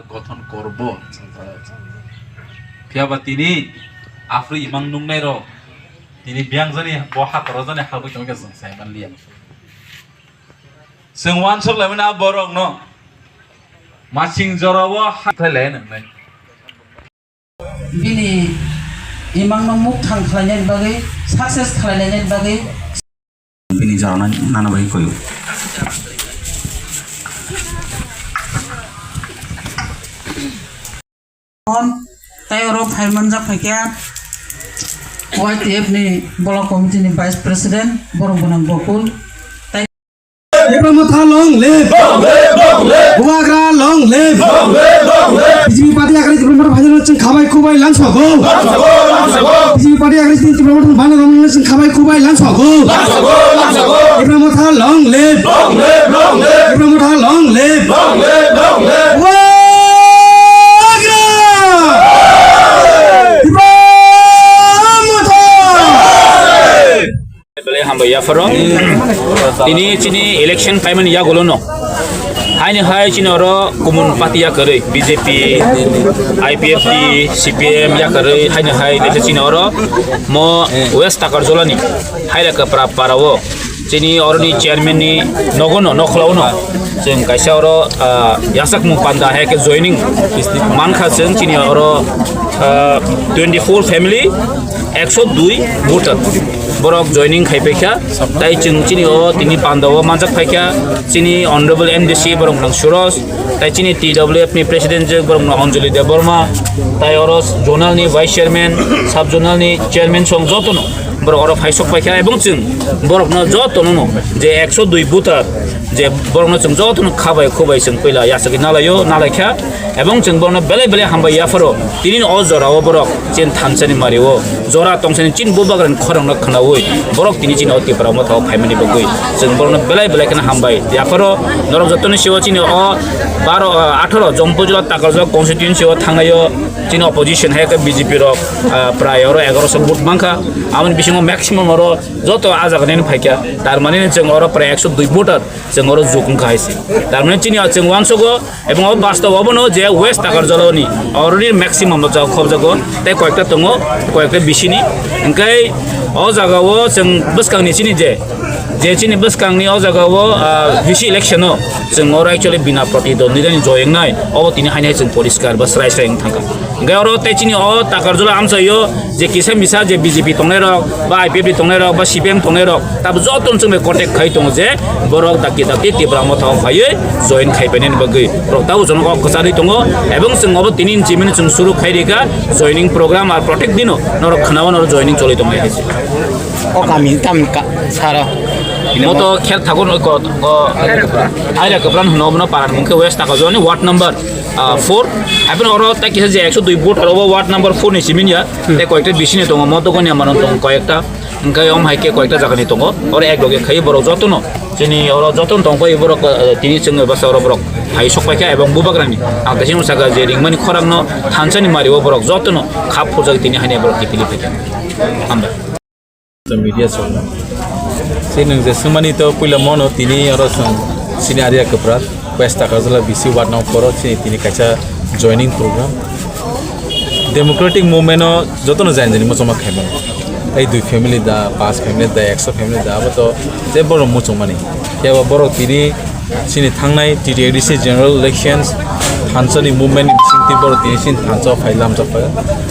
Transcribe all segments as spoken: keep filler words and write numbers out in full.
Gothon korbo. Phiya ba tini aphuru imang nungnai rok tini biyang jani bo hakoro jani habwi tongkhe chwng sai manliya. Chwng uansuk laimani a borok no masing jora o ha khlai lai nang nai. Bini imang no mukthang khlainani bagwi, success khlainani bagwi. Bini jora no nana bagwi koyo. Tei oro phai manjak phaikha Y T F ni Block Committee ni Vice President Borok Gwnang Bokul. Tipra Motha long live! Bubagra long live! B J P party agari Tipra Motha phaino chwng khabai khubai langsogo. B J P party agari Tipra Motha bana romno chwng khabai khubai langsogo. Tipra Motha long live! Tipra Motha long live! Bubagra! Tipra Motha! Belai hambai yapharo. Tini chini election kaimani yagulo no. Haini hai chini oro kumun party yakarwi B J P, I P F T, C P M yakarwi haini hai nese chini oro mo West Takarjolani Haila Kapra parao chini oroni chairman ni nogono nokhlao no. Chwng kaisa oro, ah, yasakmung panda hai khe joining mankha chwng chini oro, ah, twenty four family, ekso dui voter borok joining khai paikha. Tai chwng chini o tini panda o manjak phaikha chini honorable M D C borok nang Suraj, tai chini T W F ni president je borok nang Anjali Debbarma, tai oro zonal ni vice chairman, sub zonal ni chairman song jotono borok oro phai sok paikha, ebong chwng borokno jotono no je ekso dui voter je borokno chwng jotono khabai khubai chwng puila yasagwi nalaio, nalaikha, ebong chwng borokno belai belai hambai yapharo. Tini o jorao borok chini thansani mario jora tongsani chini bubagrani khorangno khwnaui borok tini chini o Tipra Motha o phaimani bagwi chwng borokno belai belai kheno hambai yapharo. Norok jotoni sio chini o baro, ah, atharo Jampui jila Takarjala constituency o thangnaio chini opposition hai khe B J P rok, ah, prai oro egaroso vote mankha. Aboni bisingo maximum oro joto ah jaga nini phaikha, tar mane chwng oro prai ekso dui voter chwng oro juk wngkha hai se. Tar mane chini chwng uansugo, ebong o bastob obono je West Takarjala ni oroni maximum no jaga khobjago, tei koyekta tongo, koyekta bisini. Hwnkhe o jaga o chwng bwskangni chini je, je chini bwskangni o jaga o, ah, V C election o chwng oro actually bina protidwondita ni joy wngnai, obo tini haino hai chwng poriskar ba srai srai wng thangkha. Hwnkhe oro tei chini o Takarjala amchaio je kisa misa je B J P tongnai rok, ba I P F T tongnai rok, ba C P M tongnai rok, tabo joto no chwng bai contact khai tongo je borok dakti dakti Tipra Motha o phaiwi join khai painani bagwi. Borok tabo jono kok kwcharwi tongo, ebong chwng obo tini ni chimino chwng suru khai rikha joining program ar protect dino norok khwnao norok joining choli tongnai hai se. O kami tam ka saro. Moto kher thago no ko, ko, Aira Kapran hwno, obono para mungkhe West Takarjala ni ward number ah, four. Haibeno oro tei kisa je ekso dui vote oro ward number four ni simi ya. Tei koyekta bisini tongo, Modogoni amano tongo koyekta. Hwnkhe om hai khe koyekta jagani tongo. Oro ek loge khai borok jotono. Chini oro jotono tong pai borok, eh, tini chwng bwsa oro borok hai sok paikha ebong bubagrani. Ang kaisa saka je ringmani khorangno thansani mario borok jotono khap phurjak tini haino borok kiphilwi paikha. Hambai. Media song. Se nwng je swngmani to puila mono tini oro chwng chini Aria Kwprak, West Takarjala B C ward number four o chini tini kaisa joining program. Democratic movement o jotono jani jani muchungma khaimano. Tei dui family da, pas family da, ekso family da, abo to je borok muchungmani. Phiya ba borok tini chini thangnai T T A D C general elections thansa ni movement ni bisingtwi borok tini chini thansa o phai lamjak phai.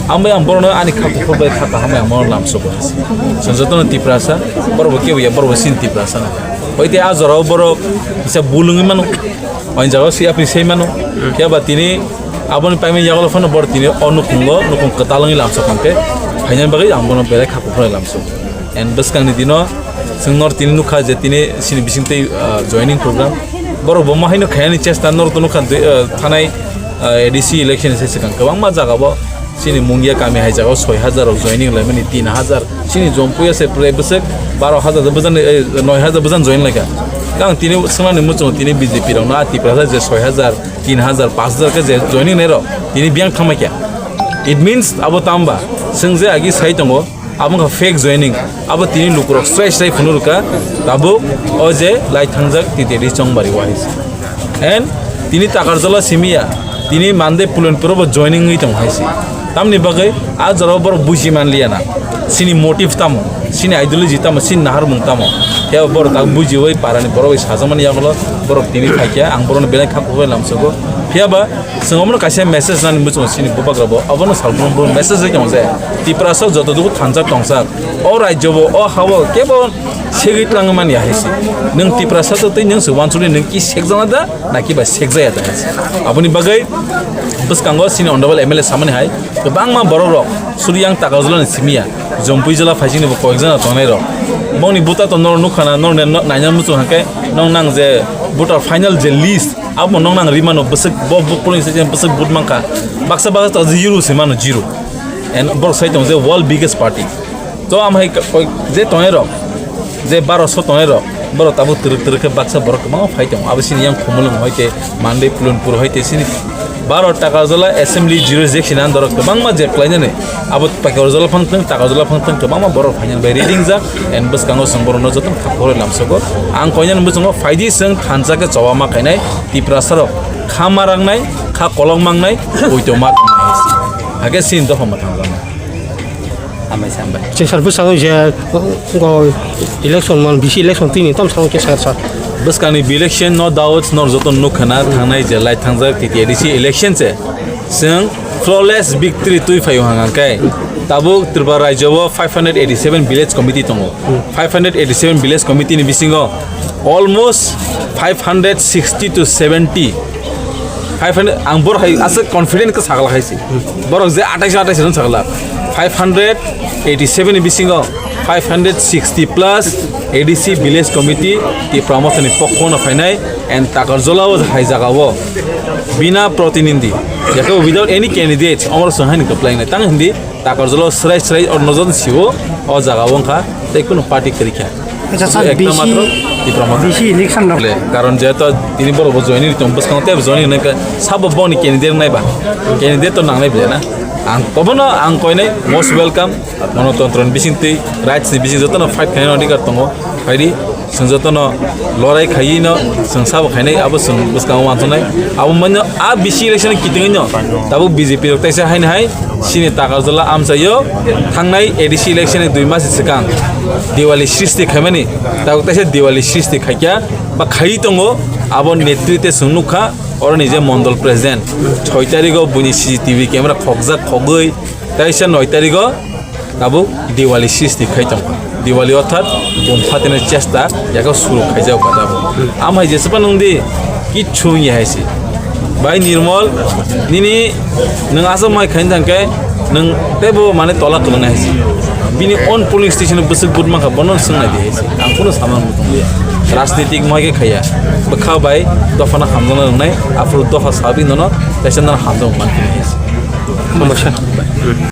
Ang bai ang borokno ani kha kuphur bai kha kaham bai ang bono lamsogo. Chwng jotono Tiprasa, borok bo kebo ya, borok bo chini Tiprasa na. Hoi tei a jora o borok kisa bul wngwi mano, o jagao se yapri sei mano. Phiya ba tini aboni paimani yagulo phano borok tini o nukhungo, nukhung kwtal wngwi lamsok kha khe phainani bagwi ang bono belai kha kuphur bai lamsogo. And bwskangni dino chwng nor tini nukha je tini chini bisingtwi, ah, joining program. Borok bo ma haino khainani chesta norok to nukha, ah, thanai, ah, A D C election se swkang kwbangma jaga bo chini Mungia kami hai jaga o soi hajar rok joining laimani, tin hajar. Chini Jompuia se prai bwswk baro hajar de bwjan, eh, noi hajar bwjan join laikha. Ang tini swngmani muchungo tini B J P rokno a Tiprasa je soi hajar, tin hajar, pas hajar khe je joining nai rok tini biyang thangmai kha. It means abo tamba chwng je agi sai tongo, abo wngkha fake joining. Abo tini lukurok srai srai phunukha, tabuk o je lai thangjak T T A D C Chongbari wahis. And tini Takarjala simiya, Tini Monday Pulenpuro bo joining wngwi tong hai se. Tamni bagwi a jorao borok buji man liya na. Sini motive tamo, sini ideology tamo, sini naharmung tamo. Phiya borok tak bujiwi parani borok bai sajakmani yagulo borok tini phaikya, ang borokno belai kha kubai lamsogo. Phiya ba chwng omono kaisa message nani muchungo sini bubagra bo. Abono salbrum brum message ri tong je. Tiprasa joto dugu thansa tongsa. O rajyo bo, o ha bo kebo segwi twlangwi mani hai se. Nwng Tiprasa to tei nwng se wansukni nwng ki sekjana da? Naki bai sekjaya da. Aboni bagwi bwskango sini honorable M L A samani hai kwbangma borok rok Suriyang Takarjala ni simiya, Jompui jala phaisingni bo koyekjana tongnai rok. Bongni buta to norok nukha na, norok ne no-, naina muchung hake nok nang je voter final je list abo nok nang rimano bwswk bo, bo polling station bwswk vote mankha. Baksa baksa to zero se mano, zero. And borok sai tong je world biggest party. To am hai koi je tongnai rok, je baro so tongnai rok, borok tabuk twrwk twrwk khe baksa borok kwbangma phai tongo. Abo sini yang Khumulwng hoite, Mandai Pulanpur hoite sini baro Takarjala assembly jurisdiction ang dorok kwbangma je klainani. Abo Takarjala phang thwng, Takarjala phang thwng kwbangma borok phainani bai reading jak, and bwskango chwng borokno jotono kha khoroi lamsogo. Ang koinani bwskango phaidi chwng thansa khe choba ma khainai Tiprasa rok kha ma rangnai, kha kolok mangnai, poito ma tongnai hai se. Hakhe sini dopha mwthang jana. Hambai, hambai. Che sir, bwskango je, go, election man, bisi election tini tam sango che sir, sir. Bwskangni bi election no doubt, nor joto nukha na thangnai je lai thangjak T T A D C election che. Chwng flawless victory twi phaio hang hang khe. Tabuk Tripura rajyo o five hundred eighty seven village committee tongo. Five hundred eighty seven village committee ni bisingo almost five hundred sixty to seventy, five hundred, ang borok hai aswk confident khe sakla hai se. Borok je atais atais rok sakla, five hundred eighty seven ni bisingo five hundred sixty plus A D C village committee Tipra Motha ni pokho no phainai, and Takarjala o hai jaga o bina protinidhi, jaka without any candidate, omor song hai ni kwplai nai tang hindi. Takarjala o srai srai o nojon sio o jaga o wngkha, tei kunu party kwrwi kha. Acha, sir, ekta bisi, matro Tipra Motha. Bisi election rok. Le, karon jehetu tini borok bo joining tong bwskango tei joining nang kha sabo boni candidate nai ba. Candidate to nangnai bele na. Ang kobono ang koinai most welcome. Monotontro ni bising twi rights ni bising jotono fight khaina adhikar tongo. Phaidi. Chwng jotono lorai khaiwi no chwng sabo khainai, abo chwng bwskango uansuknai. Abo mano a bisi election ni kitingwi no tabuk B J P rok taisa haino hai sini Takarjala amchaio thangnai A D C election ni dui mas swkang Diwali srishti khaimani, tabuk taisa Diwali srishti khaikya ba khaiwi tongo. Abo netritwe chwng nukha, oro ni je mondol president soi tarigo buini C C T V camera khokjak khogwi taisa noi tarigo tabuk Diwali srishti khai tongkha. Diwali orthat bum phatina chesta yago suru khaijak kha tabuk. Amhai jesapa nungdi kichu wngya hai se. Bai Nirmol, nini nwng aswk mai khaini thangkhe nwng teibo mane tola kwlwng hai se. Bini own polling station bwswk vote mankha bono swng nai di hai se. Ang kunu samang mutung liya. Rajnitik mohai khe khaiya. Bwkha bai dophano hamjakna rwngnai, aphuru dopha sabi nono kaisa nono hamjak mankhe hai se. Hambaisa.